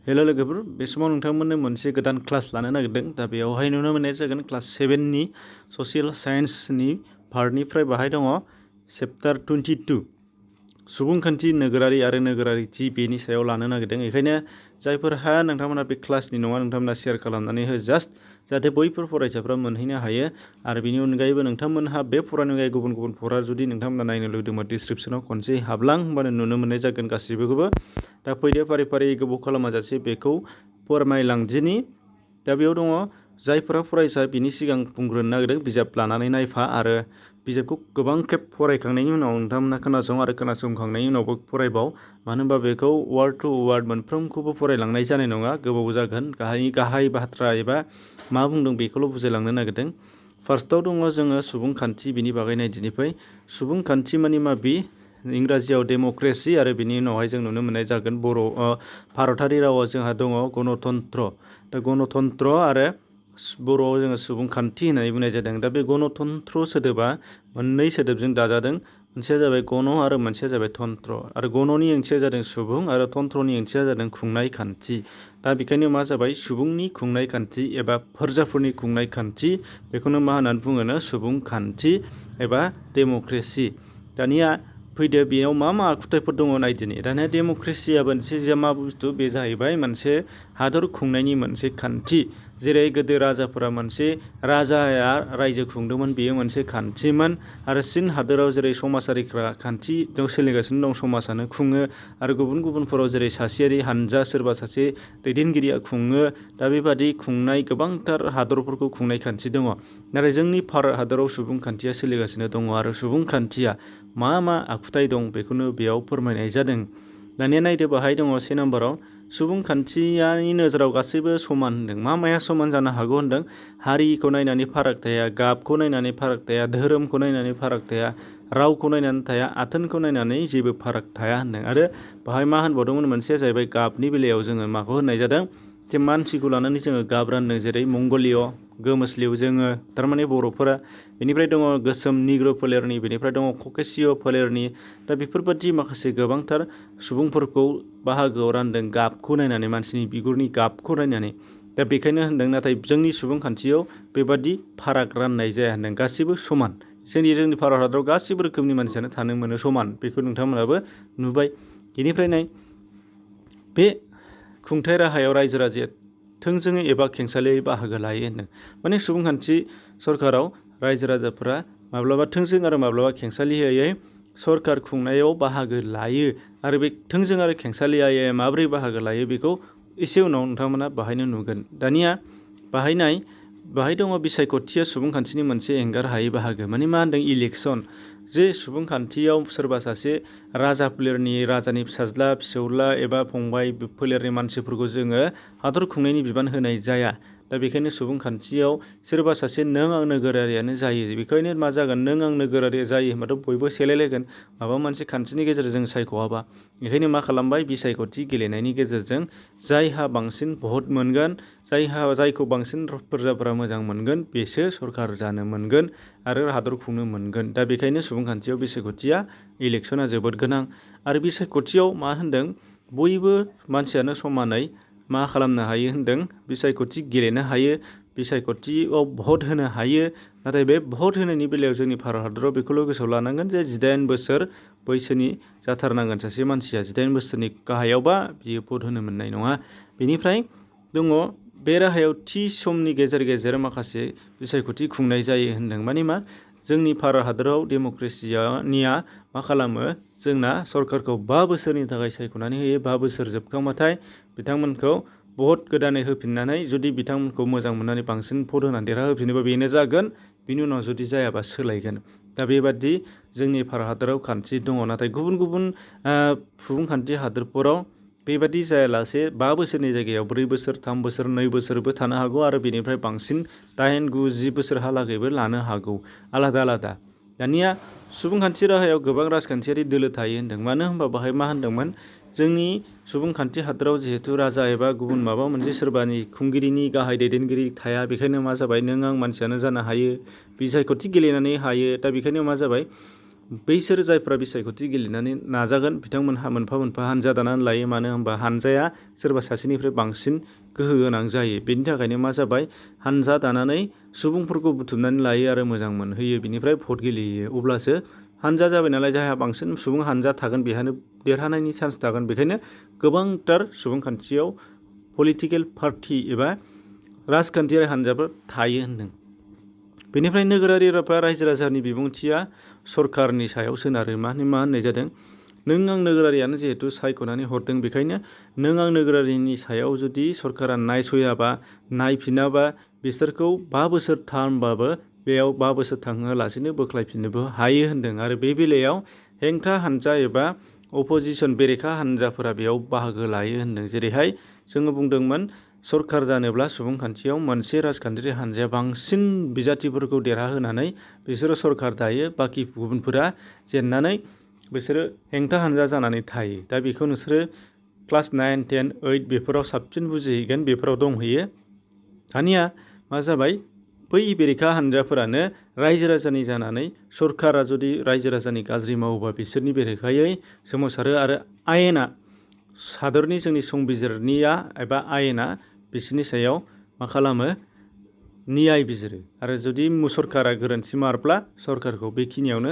Hello लोगोफोर, बे समाव नोंथांमोननो मोनसे गोदान क्लास लानो नागिरदों। दा बेयावहाय नुनो मोननाय जागोन क्लास 7नि ससियेल साइन्सनि पार्टनिफ्राय बाहाय दङ चैप्टार 22 सुबुंखान्थि नोगोरारि आरो नोगोरारिथि बेनि सायाव लानो नागिरदों। बेखायनो जायफोरहा नोंथांमोना बे क्लासनि नङा नोंथांमोना शेयार खालामनानै हो जास्ट जाहाथे बैफोर फरायसाफ्रा मोनहैनो हायो। आरो बेनि अनगायैबो नोंथांमोनहा बे फरानि अनगायै गुबुन गुबुन फरा जुदि नोंथांमोना नायनो लुबैदोंबा डिसक्रिप्सनाव खनसे हाबलां होनबानो नुनो मोननाय जागोन गासिबोखौबो। दा फैदो फारि फारि गोबाव खालामाजासे बेखौ फोरमायलांदिनि। दा बेयाव दङ जायफोरा फरायसा बिनि सिगां बुंग्रोनो नागिरदों बिजाब लानानै नायफा आरो बिजाबखौ गोबां खेब फरायखांनायनि उनाव नोंथांमोना खोनासं आरो खोनासंखांनायनि उनावबो फरायबाव। मानो होनबा बेखौ वार्ड टु वार्ड मोनफ्रोमखौबो फरायलांनाय जानाय नङा, गोबाव जागोन। गाहाय बाथ्रा एबा मा बुंदों बेखौल' बुजायलांनो नागिरदों। फार्स्टआव दङ जोङो सुबुंखान्थि, बिनि बागै नायदिनिफ्राय सुबुंखान्थि मानि मा बे इंराजियाव डेम'क्रेसि आरो बिनि उनावहाय जों नुनो मोननाय जागोन भारतारि रावाव जोंहा दङ गणतन्त्र। दा गणतन्त्र आरो बर'आव जोङो सुबुंखान्थि होननानै बुंनाय जादों। दा बे गणतन्त्र सोदोबा मोननै सोदोबजों दाजादों। मोनसेया जाबाय गण आरो मोनसेया जाबाय तन्त्र। आरो गणनि ओंथिया जादों सुबुं आरो तन्त्रनि ओंथिया जादों खुंनाय खान्थि। दा बेखायनो मा जाबाय सुबुंनि खुंनाय खान्थि एबा फोरजाफोरनि खुंनाय खान्थि, बेखौनो मा होननानै बुङोनो सुबुंखान्थि एबा डेम'क्रेसि। दानिया फैदो बेयाव मा मा आखुथायफोर दङ नायदिनि। दानिया डेम'क्रेसिया मोनसे मा बुस्थु, बे जाहैबाय मोनसे हादर खुंनायनि मोनसे खान्थि। जेरै गोदो राजाफोरा मोनसे राजाया रायजो खुंदोंमोन, बेयो मोनसे खान्थिमोन। आरो चीन हादोराव जेरै समाजारि खान्थि सोलिगासिनो दं, समाजानो खुङो। आरो गुबुन गुबुनफोराव जेरै सासेयारि हानजा सोरबा सासे दैदेनगिरिया खुङो। दा बेबादि खुंनाय गोबांथार हादरफोरखौ खुंनाय खान्थि दङ। नाथाय जोंनि भारत हादराव सुबुंखान्थिया सोलिगासिनो दङ। आरो सुबुंखान्थिया मा मा आखुथाय दं बेखौनो बेयाव फोरमायनाय जादों। दानिया नायदो बाहाय दङ 1 नाम्बाराव सुबुंखान्थिनि नोजोराव गासैबो समान होनदों। मा माया समान जानो हागौ होनदों। हारिखौ नायनानै फाराग थाया, गाबखौ नायनानै फाराग थाया, धोरोमखौ नायनानै फाराग थाया, रावखौ नायनानै थाया, आथोनखौ नायनानै जेबो फाराग थाया होनदों। आरो बाहाय मा होनबावदोंमोन, मोनसेया जाहैबाय गाबनि बेलायाव जोङो माखौ होननाय जादों जे मानसिखौ लानानै जोङो गाब रानदों। जेरै मंगलिय, गोमोस्लिउ जोङो थारमाने बर'फोरा। बेनिफ्राय दङ गोसोम निग्र' फोलेरनि, बेनिफ्राय दङ ककेशिय' फोलेरनि। दा बेफोरबादि माखासे गोबांथार सुबुंफोरखौ बाहागोआव रानदों गाबखौ नायनानै, मानसिनि बिगुरनि गाबखौ नायनानै। दा बेखायनो होनदों नाथाय जोंनि सुबुंखान्थियाव बेबादि फाराग राननाय जाया होनदों, गासिबो समान। जोंनि भारत हादराव गासिबो रोखोमनि मानसियानो थानो मोनो समान, बेखौ नोंथांमोनाबो नुबाय। बेनिफ्राय नाय बे खुंथाय राहायाव रायजो राजाया थोंजोङै एबा खेंसालियायै बाहागो लायो होनदों। माने सुबुंखान्थि सरकाराव रायजो राजाफोरा माब्लाबा थोंजों आरो माब्लाबा खेंसालियायै सरकार खुंनायाव बाहागो लायो। आरो बे थोंजों आरो खेंसालियायै माबोरै बाहागो लायो बेखौ एसे उनाव नोंथांमोना बाहायनो नुगोन। दानिया बाहाय दङ बिसायख'थिया सुबुंखान्थिनि मोनसे एंगार हायै बाहागो। माने मा होनदों, इलेक्सन। जे सुबुंखान्थियाव सोरबा सासे राजा फोलेरनि, राजानि फिसाज्ला फिसौला एबा फंबाय फोलेरनि मानसिफोरखौ जोङो हादर खुंनायनि बिबान होनाय जाया। दा बेखायनो सुबुंखान्थियाव सोरबा सासे नों आं नोगोरारियानो जायो। बेखायनो मा जागोन, नों आं नोगोरारि जायो होनबाथ' बयबो सेलायलायगोन माबा मोनसे खान्थिनि गेजेरजों सायख'वाबा। बेखायनो मा खालामबाय, बिसायख'थि गेलेनायनि गेजेरजों जायहा बांसिन भट मोनगोन, जायखौ बांसिन फोरजाफोरा मोजां मोनगोन, बेसो सरकार जानो मोनगोन आरो हादर खुंनो मोनगोन। दा बेखायनो सुबुंखान्थियाव बिसायख'थिया इलेक्सना जोबोद गोनां। आरो बिसायख'थियाव मा होनदों, बयबो मानसियानो समानै मा खालामनो हायो होनदों, बिसायख'थि गेलेनो हायो, बिसायख'थियाव भट होनो हायो। नाथाय बे भट होनायनि बेलायाव जोंनि भारत हादराव बेखौल' गोसोआव लानांगोन जे 18 बोसोर बैसोनि जाथारनांगोन सासे मानसिया। 18 बोसोरनि गाहायावबा बियो भट होनो मोननाय नङा। बेनिफ्राय दङ बे राहायाव थि समनि गेजेर गेजेर माखासे बिसायख'थि खुंनाय जायो होनदों। माने मा, जोंनि भारत हादराव डेम'क्रेसिनिया मा खालामो, जोंना सरकारखौ 5 बोसोरनि थाखाय सायख'नानै होयो। 5 बोसोर जोबखांबाथाय बिथांमोनखौ भट गोदानै होफिननानै जुदि बिथांमोनखौ मोजां मोननानै बांसिन भट होनानै देरहाहोफिनोबा बेनो जागोन, बिनि उनाव जुदि जायाबा सोलायगोन। दा बेबादि जोंनि भारत हादराव खान्थि दङ। नाथाय गुबुन गुबुन सुबुंखान्थि हादोरफोराव बेबादि जायालासे 5 बोसोरनि जायगायाव 4 बोसोर, 3 बोसोर, 2 बोसोरबो थानो हागौ। आरो बेनिफ्राय बांसिन 8, 9, 10 बोसोरहालागैबो लानो हागौ, आलादा आलादा। दानिया सुबुंखान्थि राहायाव गोबां राजखान्थियारि दोलो थायो होनदों। मानो होनबा बाहाय मा होनदोंमोन, जोंनि सुबुंखान्थि हादराव जिहेथु राजा एबा गुबुन माबा मोनसे सोरबानि खुंगिरिनि गाहाय दैदेनगिरि थाया, बेखायनो मा जाबाय, नों आं मानसियानो जानो हायो, बिसायख'थि गेलेनानै हायो। दा बेखायनो मा जाबाय, बैसोर जायफ्रा बिसायख'थि गेलेनानै नाजागोन बिथांमोनहा मोनफा मोनफा हानजा दानानै लायो। मानो होनबा हानजाया सोरबा सासेनिफ्राय बांसिन गोहो गोनां जायो। बेनि थाखायनो मा जाबाय, हानजा दानानै सुबुंफोरखौ बुथुमनानै लायो आरो मोजां मोनहोयो, बिनिफ्राय भट गेलेयो। अब्लासो हानजा जाबाय नालाय, जायहा बांसिन सुबुं हानजा थागोन बेहानो देरहानायनि चान्स थागोन। बेखायनो गोबांथार सुबुंखान्थियाव पलिटिकेल पार्टि एबा राजखान्थियारि हानजाफोर थायो होनदों। बेनिफ्राय नोगोरारि एबा रायजो राजानि बिबुंथिया सरकारनि सायाव सोनारो। मा होननाय जादों, नों आं नोगोरारियानो जिहेतु सायख'नानै हरदों, बेखायनो नों आं नोगोरारिनि सायाव जुदि सरकारा नायस'याबा, नायफिनाबा, बिसोरखौ 5 बोसोर टार्मबाबो बेयाव 5 बोसोर थांहोआलासिनो बोख्लायफिननोबो हायो होनदों। आरो बे बेलायाव हेंथा हानजा एबा अपोजिसन बेरेखा हानजाफोरा बेयाव बाहागो लायो होनदों। जेरैहाय जोङो बुंदोंमोन, सरकार जानोब्ला सुबुंखान्थियाव मोनसे राजखान्थियारि हानजाया बांसिन बिजाथिफोरखौ देरहाहोनानै बिसोरो सरकार दायो, बाखि गुबुनफोरा जेननानै बिसोरो हेंथा हानजा जानानै थायो। दा बेखौ नोंसोरो क्लास 9, 10, 8 बेफोराव साबसिन बुजिहैगोन, बेफोराव दंहैयो। दानिया मा जाबाय, बै बेरेखा हानजाफोरानो रायजो राजानि जानानै सरकारा जुदि रायजो राजानि गाज्रि मावोबा बिसोरनि बेरेखायै सोमावसारो। आरो आयेना, हादरनि जोंनि संबिजिरनिया एबा आयेना बिसोरनि सायाव मा खालामो, नियाय बिजिरो। आरो जुदि सरकारा गोरोन्थि मावब्ला सरकारखौ बेखिनियावनो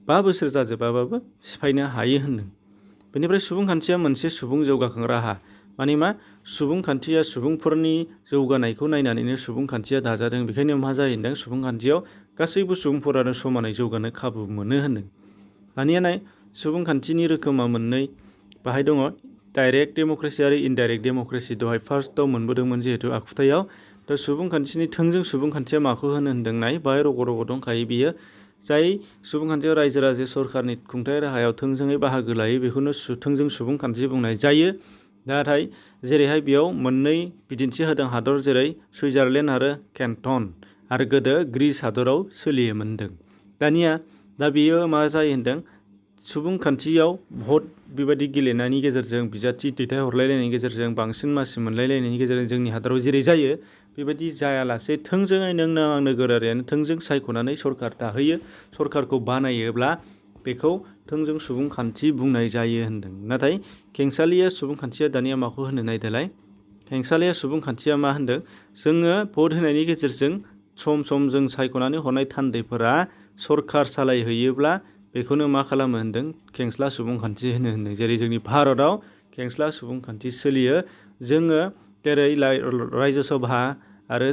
5 बोसोर जाजोबाबाबो सिफायनो हायो होनदों। बेनिफ्राय सुबुंखान्थिया मोनसे सुबुं जौगाखां राहा। माने मा, सुबुंखान्थिया सुबुंफोरनि जौगानायखौ नायनानैनो सुबुंखान्थिया दाजादों। बेखायनो मा जायो होनदों, सुबुंखान्थियाव गासैबो सुबुंफोरानो समानै जौगानो खाबु मोनो होनदों। दानिया नाय, सुबुंखान्थिनि रोखोमा मोननै बाहाय दङ, डाइरेक्ट डेम'क्रेसि आरो इनडाइरेक्ट डेम'क्रेसि। दहाय फार्स्टआव मोनबोदोंमोन जिहेतु आखुथायाव। दा सुबुंखान्थिनि थोंजों सुबुंखान्थिया माखौ होनदों नाय, बाहाय रग' रग' दंखायो बियो। जाय सुबुंखान्थियाव रायजो राजा सरकारनि खुंथाय राहायाव थोंजोङै बाहागो लायो बेखौनो थोंजों सुबुंखान्थि बुंनाय जायो। नाथाय जेरैहाय बेयाव मोननै बिदिन्थि होदों हादर, जेरै सुइजारलेण्ड आरो केन्टन, आरो गोदो ग्रीस हादराव सोलियोमोन होनदों। दानिया दा बेयो मा जायो होनदों, सुबुंखान्थियाव भट बेबायदि गेलेनायनि गेजेरजों, बिजाथि दैथायहरलायनायनि गेजेरजों, बांसिन मासि मोनलायलायनायनि गेजेरजों जोंनि हादराव जेरै जायो बेबायदि जायालासे थोंजोङै नों आं नोगोरारियानो थोंजों सायख'नानै सरकार दाहोयो, सरकारखौ बानायोब्ला बेखौ थोंजों सुबुंखान्थि बुंनाय जायो होनदों। नाथाय खेंसालिया सुबुंखान्थिया दानिया माखौ होनो नायदोलाय, खेंसालिया सुबुंखान्थिया मा होनदों, जोङो भट होनायनि गेजेरजों सम सम जों सायख'नानै हरनाय थान्दैफोरा सरकार सालायहैयोब्ला बेखौनो मा खालामो होनदों, खेंस्ला सुबुंखान्थि होनदों। जेरै जोंनि भारतआव खेंस्ला सुबुंखान्थि सोलियो। जोङो जेरै रायजो सभा आरो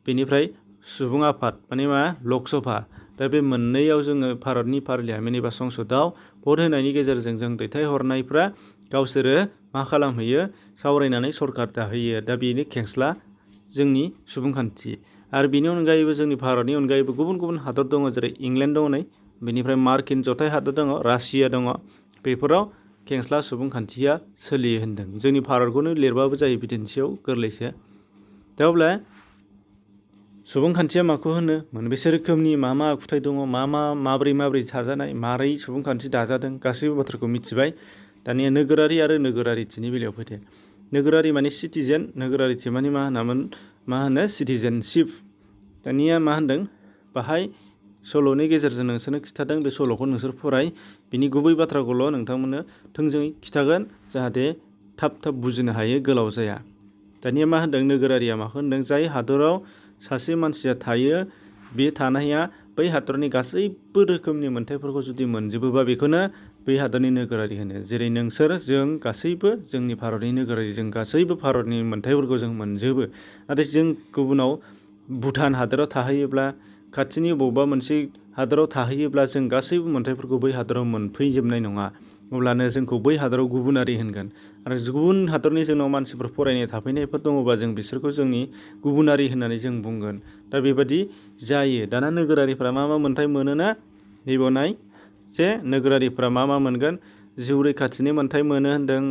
बेनिफ्राय सुबुं आफाद, माने मा, लक सभा, दा बे मोननैयाव जोङो भारतनि पार्लियामेन्ट एबा संसदआव भट होनायनि गेजेरजों जों दैथायहरनायफ्रा गावसोरो मा खालामहैयो, सावरायनानै सरकार दाहोयो। दा बेनो खेंस्ला जोंनि सुबुंखान्थि। आरो बेनि अनगायैबो जोंनि भारतनि अनगायैबो गुबुन गुबुन हादर दङ, जेरै इंलेण्ड दङ नै, बेनिफ्राय मार्किन जथाय हादर दङ, रासिया दङ, बेफोराव खेंस्ला सुबुंखान्थिया सोलियो होनदों। जोंनि भारतखौनो लिरबाबो जायो बिदिन्थियाव, गोरलैसो। दा अब्ला सुबुंखान्थिया माखौ होनो, मोनबेसे रोखोमनि, मा मा आखुथाय दङ, माब्रै थाजानाय, मारै सुबुंखान्थि दाजादों, गासैबो बाथ्राखौ मिथिबाय। दानिया नोगोरारि आरो नोगोरारिथिनि बेलायाव फैदो। नोगोरारि माने सिटिजेन, नोगोरारिथि माने मा होनो सिटिजेनशिप। दानिया मा होनदों, बाहाय सल'नि गेजेरजों नोंसोरनो खिथादों, बे सल'खौ नोंसोर फराय, बिनि गुबै बाथ्राखौल' नोंथांमोननो थोंजोङै खिथागोन, जाहाथे थाब बुजिनो हायो, गोलाव जाया। दानिया मा होनदों, नोगोरारिया माखौ होनदों, जाय हादराव सासे मानसिया थायो, बे थानाया बै हादरनि गासैबो रोखोमनि मोन्थायफोरखौ जुदि मोनजोबोबा बेखौनो बै हादरनि नोगोरारि होनो। जेरै नोंसोर, जों गासैबो जोंनि भारतनि नोगोरारि, जों गासैबो भारतनि मोन्थायफोरखौ जों मोनजोबो। नाथाय जों गुबुनाव भुटान हादराव थाहैयोब्ला, खाथिनि बबेबा मोनसे हादराव थाहैयोब्ला जों गासैबो मोन्थायफोरखौ बै हादराव मोनफैजोबनाय नङा। अब्लानो जोंखौ बै हादराव गुबुनारि होनगोन। आरो गुबुन हादरनि जोंनाव मानसिफोर फरायनो थाफैनायफोर दङबा जों बिसोरखौ जोंनि गुबुनारि होननानै जों बुंगोन। दा बेबादि जायो। दाना नोगोरारिफ्रा मा मा मोन्थाय मोनोना, नैबाव नाय, जे नोगोरारिफ्रा मा मा मोनगोन, जिउ रैखाथिनि मोन्थाय मोनो होनदों,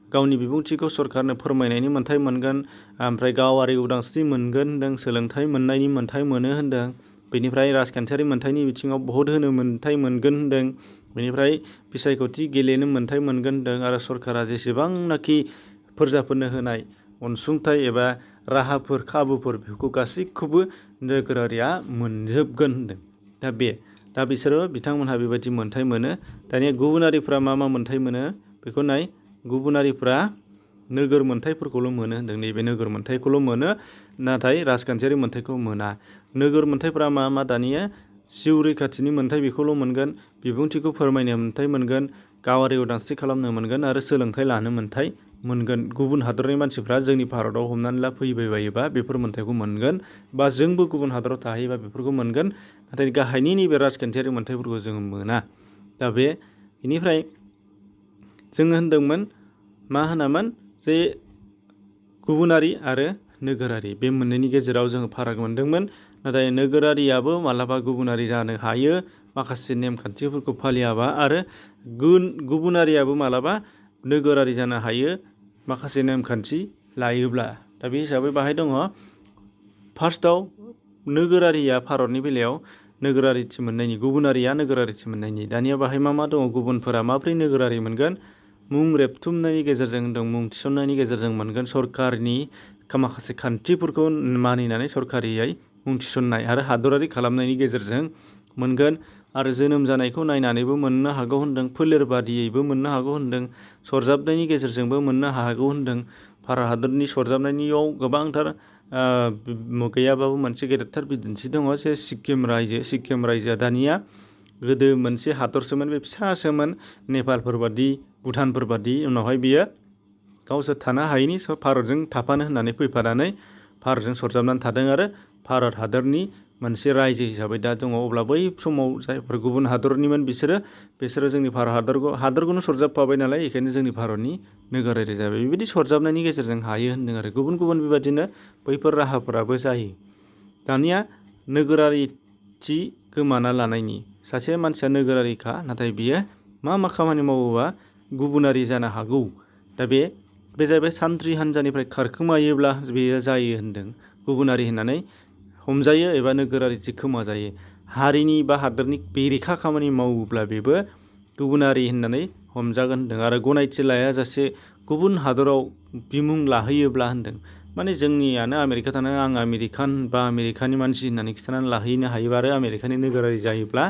गावनि बिबुंथिखौ सरकारनो फोरमायनायनि मोन्थाय मोनगोन, ओमफ्राय गावारि उदांस्रि मोनगोन होनदों, सोलोंथाइ मोननायनि मोन्थाय मोनो होनदों, बेनिफ्राय राजखान्थियारि मोन्थायनि बिथिङाव भट होनो मोन्थाय मोनगोन होनदों, बेनिफ्राय बिसायख'थि गेलेनो मोन्थाय मोनगोन होनदों, आरो सरकारा जेसेबांनाखि फोरजाफोरनो होनाय अनसुंथाइ एबा राहाफोर, खाबुफोर, बेफोरखौ गासैखौबो नोगोरारिया मोनजोबगोन होनदों। दा दा बिसोरो बिथांमोनहा बेबायदि मोन्थाय मोनो। दानिया गुबुनारिफ्रा मा मोन्थाय मोनो बेखौ नाय। गुबुनारिफ्रा नोगोर मोन्थायफोरखौल' मोनो होन्दों। नैबे नोगोर मोन्थायखौल' मोनो, नाथाय राजखान्थियारि मोन्थायखौ मोना। नोगोर मोन्थायफ्रा मा दानिया जिउ रैखाथिनि मोन्थाय बेखौल' मोनगोन, बिबुंथिखौ फोरमायनो मोन्थाय मोनगोन, गावारि उदांस्रि खालामनो मोनगोन आरो सोलोंथाइ लानो मोन्थाय मोनगोन। गुबुन हादरनि मानसिफ्रा जोंनि भारताव हमनानै ला फैबाय बायोबा बेफोर मोन्थायखौ मोनगोन, बा जोंबो गुबुन हादराव थाहैबा बेफोरखौ मोनगोन। नाथाय गाहायनि नैबे राजखान्थियारि मोन्थायफोरखौ जोङो मोना। दा बेनिफ्राय जोङो होनदोंमोन मा होनामोन जे गुबुनारि आरो नोगोरारि बे मोननैनि गेजेराव जोङो फाराग मोनदोंमोन। नाथाय नोगोरारियाबो मालाबा गुबुनारि जानो हायो माखासे नेमखान्थिफोरखौ फालियाबा, आरो गुबुनारियाबो मालाबा नोगोरारि जानो हायो माखासे नेमखान्थि लायोब्ला। दा बे हिसाबै बाहाय दङ फार्स्टआव नोगोरारिया भारतनि बेलायाव नोगोरारिथि मोननायनि, गुबुनारिया नोगोरारिथि मोननायनि। दानिया बाहाय मा दङ, गुबुनफोरा माब्रै नोगोरारि मोनगोन? मुं रेबथुमनायनि गेजेरजों होनदों, मुं थिसननायनि गेजेरजों मोनगोन। सरकारनि माखासे खान्थिफोरखौ मानिनानै सरकारियै मुं थिसननाय आरो हादरारि खालामनायनि गेजेरजों मोनगोन। आरो जोनोम जानायखौ नायनानैबो मोननो हागौ होनदों, फोलेर बादियैबो मोननो हागौ होनदों, सरजाबनायनि गेजेरजोंबो मोननो हागौ होनदों। भारत हादरनि सरजाबनायनियाव गोबांथार गैयाबाबो मोनसे गेदेरथार बिदिन्थि दङ, जे सिक्किम रायजो। सिक्किम रायजोआ दानिया गोदो मोनसे हादरसोमोन, बे फिसासोमोन, नेपालफोर बादि भुटानफोर बादि। उनावहाय बियो गावसोर थानो हायैनि भारतजों थाफानो होननानै फैफानानै भारतजों सरजाबनानै थादों आरो भारत हादरनि मोनसे रायजो हिसाबै दा दङ। अब्ला बै समाव जायफोर गुबुन हादरनिमोन बिसोरो जोंनि भारत हादरखौनो सरजाबफाबाय नालाय, बेखायनो जोंनि भारतनि नोगोरारि जाबाय। बेबायदि सरजाबनायनि गेजेरजों हायो होनदों आरो गुबुन गुबुन बेबायदिनो बैफोर राहाफोराबो जायो। दानिया नोगोरारिथि गोमाना लानायनि, सासे मानसिया नोगोरारिखा नाथाय बियो मा खामानि मावोबा गुबुनारि जानो हागौ। दा बे जाहैबाय सान्थ्रि हान्जानिफ्राय खारखोमायोब्ला बेयो जायो होनदों, गुबुनारि होननानै हमजायो एबा नोगोरारिथि खोमाजायो। हारिनि बा हादोरनि बेरेखा खामानि मावोब्ला बेबो गुबुनारि होननानै हमजागोन होनदों। आरो गनायथि लायाजासे गुबुन हादराव बिमुं लाहैयोब्ला होनदों, माने जोंनियानो आमेरिका थानानै आं आमेरिकान बा आमेरिकानि मानसि होननानै खिन्थानानै लाहैनो हायोबा आरो आमेरिकानि नोगोरारि जायोब्ला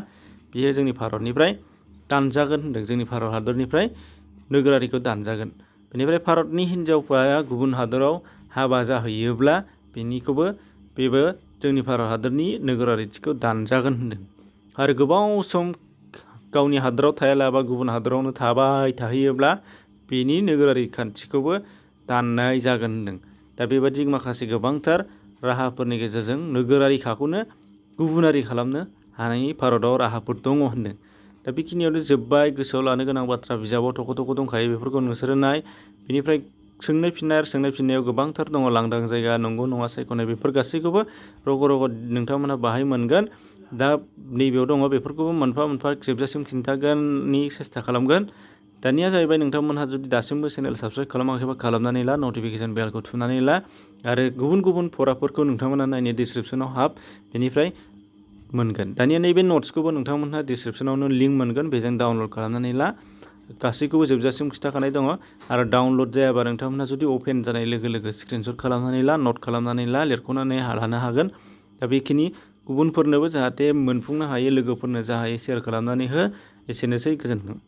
बियो जोंनि भारतनिफ्राय दानजागोन होनदों, जोंनि भारत हादरनिफ्राय नोगोरारिखौ दानजागोन। बेनिफ्राय भारतनि हिन्जावफोरा गुबुन हादराव हाबा जाहैयोब्ला बेबो जोंनि भारत हादरनि नोगोरारिथिखौ दानजागोन होनदों। आरो गोबाव सम गावनि हादराव थायालाबा गुबुन हादरावनो थाबाय थाहैयोब्ला बेनि नोगोरारि खान्थिखौबो दाननाय जागोन होनदों। दा बेबायदि माखासे गोबांथार राहाफोरनि गेजेरजों नोगोरारिखाखौनो गुबुनारि खालामनो हानायनि भारताव राहाफोर दङ होनदों। दा बेखिनियावनो जोब्बाय। गोसोआव लानो गोनां बाथ्रा बिजाबाव थख' दंखायो, बेफोरखौ नोंसोरो नाय। बेनिफ्राय सोंनाय फिननायाव गोबांथार दङ, लांदां जायगा, नंगौ नङा सायख'नाय, बेफोर गासैखौबो रग' नोंथांमोनहा बाहाय मोनगोन। दा नैबेयाव दङ, बेफोरखौबो मोनफा मोनफा जोबजासिम खिन्थागोननि सेस्था खालामगोन। दानिया जाहैबाय नोंथांमोनहा जुदि दासिमबो चेनेल साबस्क्राइब खालामाखैबा खालामनानै ला, नटिफिकेसन बेलखौ थुनानै ला। आरो गुबुन गुबुन फराफोरखौ नोंथांमोनहा नायनो डिसक्रिपसनाव हाब, बेनिफ्राय मोनगोन। दानिया नैबे नट्सखौबो नोंथांमोनहा डिसक्रिपसनावनो लिंक मोनगोन, बेजों डाउनलड खालामनानै ला। गासैखौबो जोबजासिम खिन्थाखानाय दङ। आरो डाउनलड जायाबा नोंथांमोनहा जुदि अपेन जानाय लोगो लोगो स्क्रिनशट खालामनानै ला, नट खालामनानै ला, लिरख'नानै लानो हागोन। दा बेखिनि गुबुनफोरनोबो जाहाथे मोनफुंनो हायो, लोगोफोरनो जा हायो सेयार खालामनानै हो। एसेनोसै, गोजोन्थों।